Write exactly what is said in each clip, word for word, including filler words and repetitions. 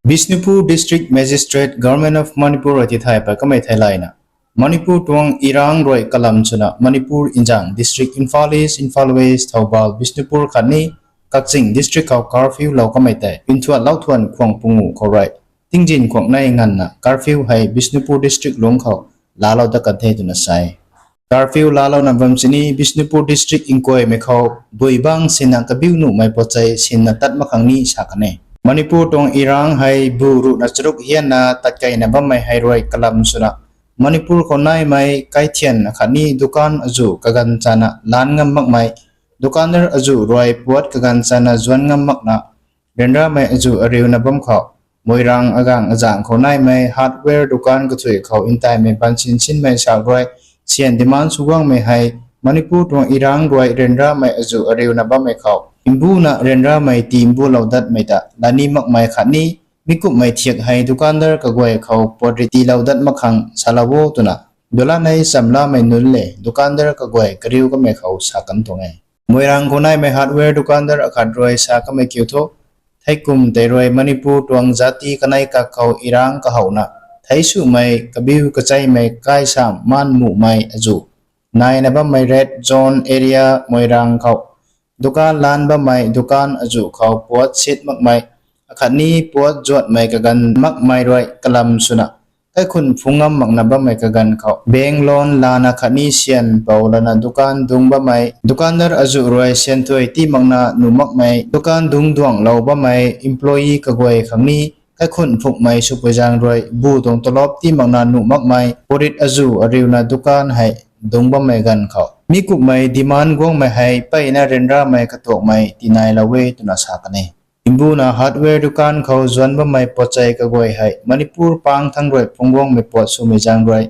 Bishnupur District Magistrate, Government of Manipur rui tithay pat kamei theilayna, Manipur tuang irang rui kalam swna Manipur nzaeng district Imphal East, Imphal West, Thoubal, Bishnupur khatni Kakching district khou curfew lou kamei tei nthuanlou thuan khwang pungu khou rui tingzin khwang nei nganvna curfew hei Bishnupur district lungc khou laalou dat kan the twna sa e. Curfew laalouna bam sini Bishnupur district nkuaymei khou bui bang sinna kabiu nuhmei pachei sinna tat mak khang ni sa kan e. Manipur tuang irang hei bu ruhna charuk hianna tatkeina bammei hei rui kalam swna Manipur khou naimei kaithian khatni dukan azuh kaganv chana lan ngam makmei, dukandar azuh rui puat kaganv chana zuan ngam makna, ryanramei azuh ariuna bam khou, Moirang agang azaeng khou naimei hardware dukan kathui khou ntaimei bansin sinmei sak rui syan demand sw guangmei hei Manipur tuang irang rui ryanramei azuh ariuna bammei khou mbuna ryanramei tii mbulou datmei ta lani makmei khatni mi kumhmei thiak hei dukandar kaguay khou puat ri tiilou dat mak khang salou o twna dulanei chamlamei nunc le dukandar kaguay kariu kamei khou sa kan tuang e. Moirang khou naimei hardware dukandar akhat rui sa kamei kiu thu, theikum tei rui Manipur tuang jati kanei kak khou irang kahouna, thei swmei kabiu kacheimei kaisam maan muhmei azuh naina bammei red zone area Moirang khou dukan lan bammei dukan azuh khou puat sit makmei, akhatni puat zuatmei kaganv makmei rui kalam swna kaikhun phung ngam makna bammei kaganv khou bank loan lana khatni syan pou lana dukan dungc bammei, dukandar azuh rui syan thuy tii makna nuh makmei, dukan dungc duanglou bammei employee kaguay khang ni kaikhun phukmei swpui zaeng rui bu tuang talop tii makna nuh makmei, purit azuh ariuna dukan hei dungc bammei ganv khou mi kumhmei demand guangmei hei mpeyna ryanramei katuakmei tinailou e twna sa kan e. Mbuna hardware dukan khou zuan bammei pachei kaguay hei Manipur pang thangc rui phungc guangmei puat swmei zaeng rui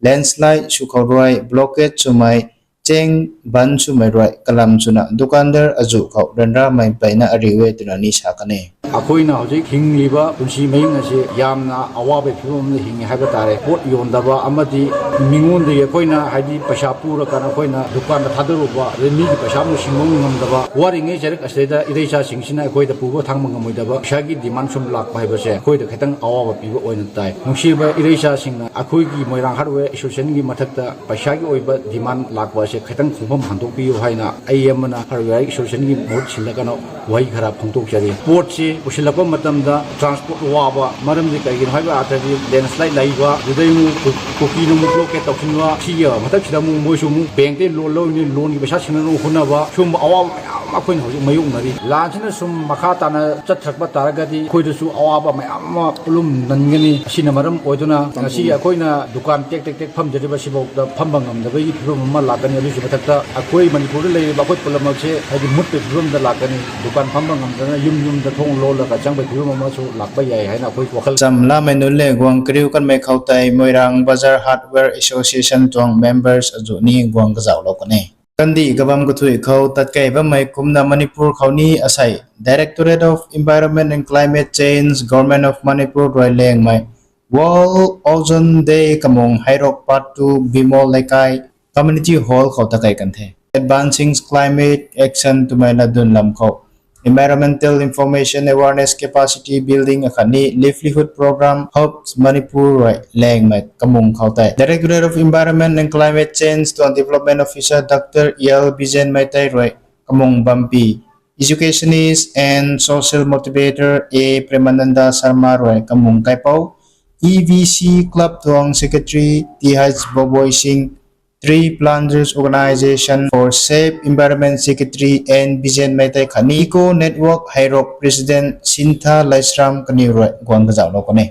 landslide sw khou rui blockade swmei, cheng ban swmei rui kalam swna dukandar azuh khou ryanramei mpeyna ariu e twna ni sa kan e. ꯑꯩꯈꯣꯏꯅ ꯍꯧꯖꯤꯛ ꯍꯤꯡꯂꯤꯕ ꯄꯨꯟꯁꯤ ꯃꯍꯤꯡ ꯑꯁꯤ ꯌꯥꯝꯅ ꯑꯋꯥꯕꯒꯤ ꯐꯤꯕꯝ ꯑꯃꯗ ꯍꯤꯡꯉꯤ ꯍꯥꯏꯕ ꯇꯥꯔꯦ꯫ ꯄꯣꯠ ꯌꯣꯟꯗꯕ ꯑꯃꯗꯤ ꯃꯤꯉꯣꯟꯗꯒꯤ ꯑꯩꯈꯣꯏꯅ, ꯍꯥꯏꯗꯤ, ꯄꯩꯁꯥ ꯄꯨꯔꯀꯥꯟꯗ ꯑꯩꯈꯣꯏꯅ ꯗꯨꯀꯥꯟꯗ ꯊꯥꯗꯔꯨꯕ, ꯑꯗꯩ ꯃꯤꯒꯤ ꯄꯩꯁꯥ ꯑꯃꯨꯛ ꯁꯤꯡꯕ ꯉꯝꯗꯕ, ꯋꯥꯔꯤꯉꯩ ꯆꯔꯛ ꯑꯁꯤꯗꯩꯗ ꯏꯔꯩꯆꯥꯁꯤꯡꯁꯤꯅ ꯑꯩꯈꯣꯏꯗ ꯄꯨꯕ ꯊꯥꯡꯕ ꯉꯝꯃꯣꯏꯗꯕ ꯄꯩꯁꯥꯒꯤ demand ꯁꯨꯝ ꯂꯥꯛꯄ ꯍꯥꯏꯕꯁꯦ ꯑꯩꯈꯣꯏꯗ ꯈꯤꯇꯪ ꯑꯋꯥꯕ ꯄꯤꯕ ꯑꯣꯏꯅ ꯇꯥꯏ꯫ ꯅꯨꯡꯁꯤꯕ ꯏꯔꯩꯆꯥꯁꯤꯡꯅ ꯑꯩꯈꯣꯏꯒꯤ ꯃꯣꯏꯔꯥꯡ Hardware Associationꯒꯤ ꯃꯊꯛꯇ ꯄꯩꯁꯥꯒꯤ ꯑꯣꯏꯕ demand ꯂꯥꯛꯄ ꯑꯁꯦ ꯈꯤꯇꯪ ꯈꯣꯡꯐꯝ ꯍꯟꯗꯣꯛꯄꯤꯌꯨ ꯍꯥꯏꯅ ꯑꯩ ꯑꯃꯅ Hardware Associationꯒꯤ ꯃꯍꯨꯠ ꯁꯤꯜꯂꯒꯅ ꯋꯥꯍꯩ ꯈꯔ ꯐꯣꯡꯗꯣꯛꯆꯔꯤ꯫ ꯄꯣꯠꯁꯤ ꯄꯨꯁꯤꯜꯂꯛꯄ ꯃꯇꯝꯗ transport ꯋꯥꯕ ꯃꯔꯝꯗꯤ ꯀꯩꯒꯤꯅꯣ ꯍꯥꯏꯕ ꯑꯥꯔꯊꯗꯤ landslide ꯂꯩꯕ, ꯑꯗꯨꯗꯩ ꯑꯃꯨꯛ ꯀꯨ-, ꯀꯨꯀꯤꯅ ꯑꯃꯨꯛ blockade ꯇꯧꯁꯤꯟꯕ, ꯁꯤꯒꯤ ꯃꯊꯛꯁꯤꯗ ꯑꯃꯨꯛ ꯃꯣꯏꯁꯨ ꯑꯃꯨꯛ bankꯇꯩ loan ꯂꯧꯔꯤꯅꯤ, loanꯒꯤ ꯄꯩꯁꯥ ꯁꯤꯡꯅꯅꯕ ꯍꯣꯠꯅꯕ, ꯁꯤꯒꯨꯝꯕ ꯑꯋꯥꯕ ꯃꯌꯥꯝ ꯑꯃ ꯑꯩꯈꯣꯏꯅ ꯍꯧꯖꯤꯛ ꯃꯥꯌꯣꯛꯅꯔꯤ꯫ ꯂꯥꯟꯁꯤꯅ ꯁꯨꯝ ꯃꯈꯥ ꯇꯥꯅ ꯆꯠꯊꯔꯛꯄ ꯇꯥꯔꯒꯗꯤ ꯑꯩꯈꯣꯏꯗꯁꯨ ꯑꯋꯥꯕ ꯃꯌꯥꯝ ꯑꯃ ꯄꯨꯝꯅꯃꯛ ꯅꯟꯒꯅꯤ꯫ ꯑꯁꯤꯅ ꯃꯔꯝ ꯑꯣꯏꯗꯨꯅ ꯉꯁꯤ ꯑꯩꯈꯣꯏꯅ ꯗꯨꯀꯥꯟ ꯇꯦꯛ ꯇꯦꯛ ꯇꯦꯛ ꯐꯝꯖꯔꯤꯕ ꯁꯤꯐꯥꯎꯗ ꯐꯝꯕ ꯉꯝꯗꯕꯒꯤ ꯐꯤꯕꯝ ꯑꯃ ꯂꯥꯛꯀꯅꯤ꯫ ꯑꯗꯨꯒꯤ ꯃꯊꯛꯇ ꯑꯩꯈꯣꯏ ꯃꯅꯤꯄꯨꯔꯗ ꯂꯩꯔꯤꯕ ꯑꯩꯈꯣꯏ ꯄꯨꯝꯅꯃꯛꯁꯦ, ꯍꯥꯏꯗꯤ, ꯃꯨꯠꯄꯒꯤ ꯐꯤꯕꯝꯗ ꯂꯥꯛꯀꯅꯤ꯫ ꯗꯨꯀꯥꯟ ꯐꯝꯕ ꯉꯝꯗꯅ ꯌꯨꯝ ꯌꯨꯝꯗ ꯊꯣꯡ ꯂꯣꯜꯂꯒ ꯆꯪꯕꯒꯤ ꯐꯤꯕꯝ ꯑꯃꯁꯨ ꯂꯥꯛꯄ ꯌꯥꯏ ꯍꯥꯏꯅ ꯑꯩꯈꯣꯏ ꯋꯥꯈꯜ ꯆꯝꯂꯥꯃꯩ ꯅꯨꯟꯂꯦ ꯒꯨꯋꯥꯡ ꯀꯔꯤꯎ ꯀꯟꯃꯩ ꯈꯧꯇꯩ ꯃꯣꯏꯔꯥꯡ ꯕꯖꯥꯔ Hardware Association tuang members azuh ni guang kazauhlou kan e. Kandih kabam kathui khou tatkei bammei kumna Manipur khou ni asei Directorate of Environment and Climate Change, Government of Manipur rui lengmei World Ozone Day kamung Heirok Part two, Bimol Leikai Community Hall khou takei kan the. Advancing Climate Action twmei latdyn lam khou Environmental Information Awareness Capacity Building akhatni Livelihood Program Hubs Manipur rui lengmei kamung khou tei Directorate of Environment and Climate Change tuang Development Officer Doctor L Bijen Meitei rui kamung bampi Educationist and Social Motivator A Premananda Sharma rui kamung kaipouc, E V C Club tuang Secretary Th Boboi Singh, Tree Planters Organisation for Safe Environment Secretary N Bijen Meitei khatni Eco Network Heirok President Sintha Laisram kaniw rui guang kazauhlou kan e.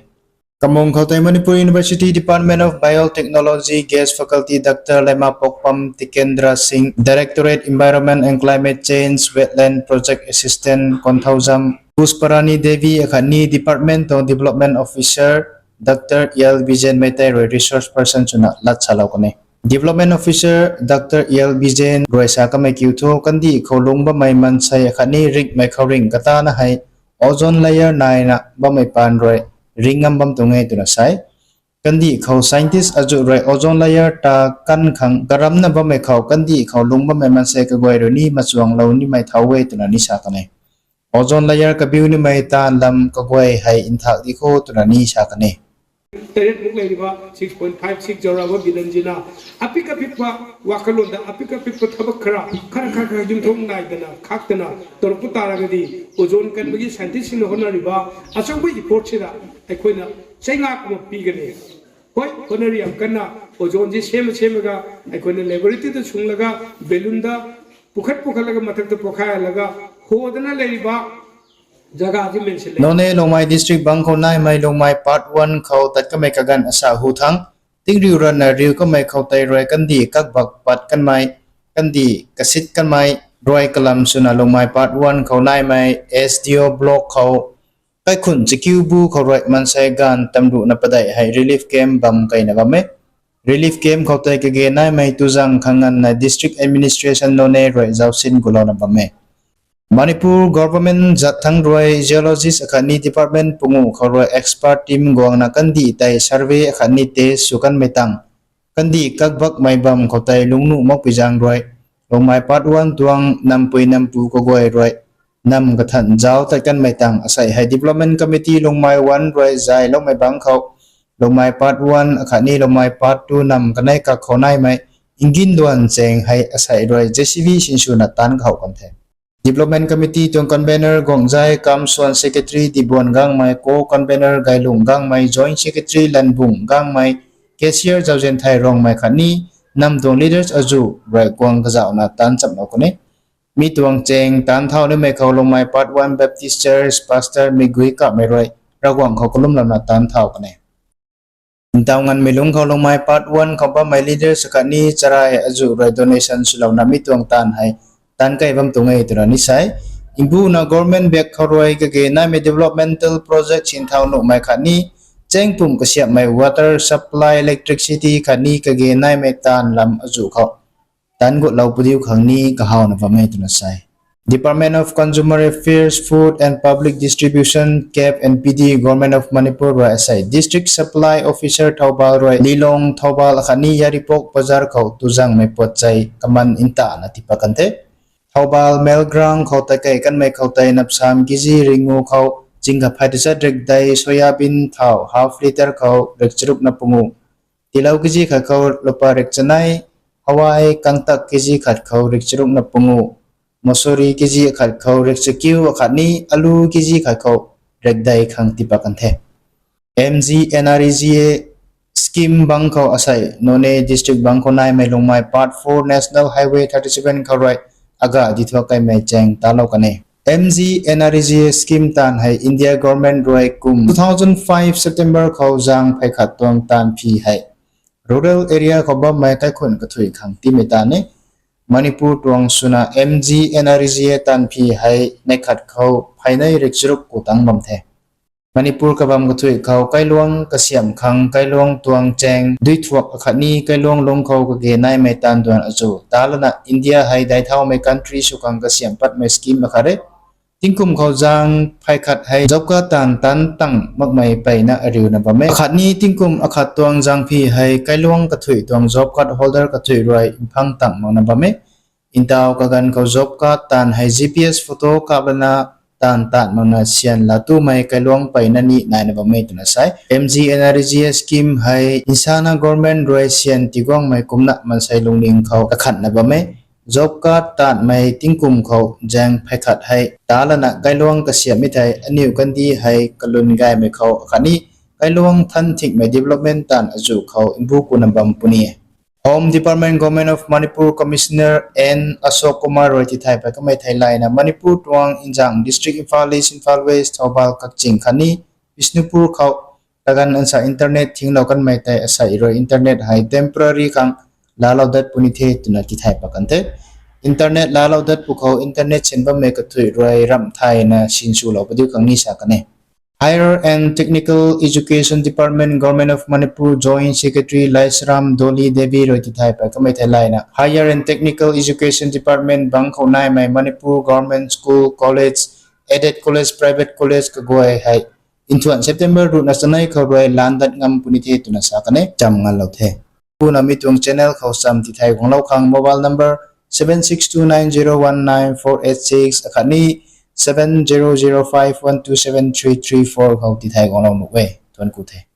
Kamung khou tei Manipur University Department of Biotechnology Guest Faculty Doctor Leima Pokpam Tikendra Singh, Directorate Environment and Climate Change Wetland Project Assistant Konthoujam Pushparani Devi akhatni Department tuang Development Officer Doctor L Bijen Meitei rui resource person swna lat salou kan e. Development Officer Doctor L Bijen rui sa kamei kiu thu kandih khou lung bammei mansei akhatni ringhmei khou ringh katana hei ozone layer naina bammei paan rui ring ngam bam tuang e twna sa e. Kandih khou scientist azuh rui ozone layer ta kan khang karamna bammei khou kandih khou lung bammei mansei kaguay rui ni machuanglou nimei thau e twna ni sa kan e. Ozone layer kabiu nimei taanv lam kaguay hei nthak di kho twna ni sa kan e. Taret muk leiriba six point five six Jaorava Bilanjina apik apikpa wakalon da apik apikpa thabak khara khara khara khara yumthung nai dana khak tana taruk pu tara kadi ozone kan magi scientist sina hona riba achang bui report sida ai khoina chainga kuma pi kani. Hoi hona riam kanna ozone ji sema sema ga ai khoina laboratory da sunglaga balloon da pukhat pukhat laga mathak ta pukhat laga ho dana leiriba Noney Lungmei District bang khou naimei Lungmei Part One khou tat kamei kaganv asa hu thang, tingriu ranna riu kamei khou tei rui kandih kakbak pat kanmei, kandih kasit kanmei rui kalam swna Lungmei Part One khou naimei S D O Block khou kaikhun chakiu bu khou rui mansei ganv tamruhna padeih hei relief camp bam keyna bam e. Relief camp khou tei kage naimei tuzang khang nganvna District Administration Noney rui zausin gulouna bam e. Manipur Government zat thang rui Geologist akhatni Department pungu khou rui expert team guangna kandih tei survey akhatni test sw kanmei tang, kandih kakbakmei bam khou tei lungnuh makpui zaeng rui Lungmei Part One tuang nampui nampu kaguay rui nam kathan zauc tat kanmei tang asei hei Development Committee Lungmei One rui zayloumei bang khou Lungmei Part One akhatni Lungmei Part Two nam kanei kak khou naimei ngin duan cheng hei asei rui J C B sinswna taanc kahouh kan the. Development Committee tuang Convener Guangzai Kamsuan, Secretary Dibuan Gangmei, Co-Convener Gailung Gangmei, Joint Secretary Lanbung Gangmei, Cashier Zauzianthei Rongmei khatni nam tuang leaders azuh rui guang kazauhna taanc chamlou kan e. Mi tuang cheng taanc thau nimei khou Lungmei Part One Baptist Church Pastor Migui Kamei rui Ravguangc khou kalumlouna taanc thau kan e. Ntaw nganvmei lungc khou Lungmei Part One khou bammei leaders akhatni charai azuh rui donation swlouna mi tuang taanv hei taanc key bam tuang e twna ni sa e. Mbuna government biak khou rui kage naimei developmental project sinthau nuhmei khatni cheng pum kasiamhmei water supply, electricity khatni kage naimei taanv lam azuh khou taanc gutlou pudiu khang ni kahawna bam e twna sa e. Department of Consumer Affairs, Food and Public Distribution, cap and P D, Government of Manipur rui asei District Supply Officer Thoubal rui Lilong, Thoubal akhatni Yairipok bazar khou tuzangmei puatchei kaman ntana tiipat kan the. Thoubal Mail Ground khou tatkey kanmei khou tei napsam kg ringngu khou chingkha phay tachat rikdei, soyabean thau half litre khou rikcharukna pungu, tilou kg khat khou lupa rikchanei, hawai kangtak kg khat khou rikcharukna pungu, masuri kg khat khou rikchakiu akhatni alu kg khat khou rikdei khang tiipat kan the. M G N R E G A scheme bang khou asei Noney District bang khou naimei Lungmei Part Four National Highway thirty seven khou rui aga dithuak keymei cheng talou kan e. M G N R E G A scheme taanv hei India Government rui kum two thousand five September khou zaeng phey khat tuang taanv phi hei rural area khou bammei kaikhun kathui khang tiimei taanv e. Manipur tuang swna M G N R E G A taanv phi hei neih khat khou pheynei rikcharuk ku tang bam the. Manipur kabam kathui khou kailuang kasiamh khang kailuang tuang cheng duithuak akhatni kailuang lungc khou kage naimei taanv duan azuh ta lana India hei daithaumei country sw khang kasiamh patmei scheme akhat e. Tingkum khou zaeng phey khat hei job card taanv taanc tang makmei peyna ariuna bam e. Akhatni tingkum akhat tuang zaeng phi hei kailuang kathui tuang job card holder kathui rui mphang tang makna bam e. Ntaw kaganv khou job card taanv hei G P S photo kap lana taanv taanc makna syan laa tumei kailuang peyna ni naina bam e twna sa e. M G N R E G A scheme hei nsana government rui syan tiguangmei kumna mansei lungning khou kakhatna bam e. Job card taanvmei tingkum khou zaeng phey khat hei ta lana kailuang kasiamhmei thei aniu kandih hei kalun gaymei khou akhatni kailuang than thingmei development taanv azuh khou mbu kuna bam puni e. Home Department, Government of Manipur, Commissioner N Ashok Kumar rui tithay pat kamei theilayna Manipur tuang nzang district Imphal East, Imphal West, Thoubal, Kakching khatni Bishnupur khou kaganv ansa internet thinglou kanmei tei asei rui internet hei temporary khang laalou dat puni the twna tithay pat kan the. Internet laalou dat pwkhou internet sin bammei kathui rui ramh thayna sinswlou padiu khang ni sa kan e. Higher and Technical Education Department, Government of Manipur, Joint Secretary Laisram Dolly Devi rui tithay pat kamei theilayna Higher and Technical Education Department bang khou naimei Manipur Government School, College, Aided College, Private College kaguay hei nthuan September ruhna chanei khou rui laan dat ngam puni the twna sa kan e. Cham nganlou the. Puna mi tuang channel khou cham tithay guanglou khang mobile number seven six two nine zero one nine four eight six akhatni seven zero zero five one two seven three three four khou tithei guanglou nuh e. Thuanc ku the.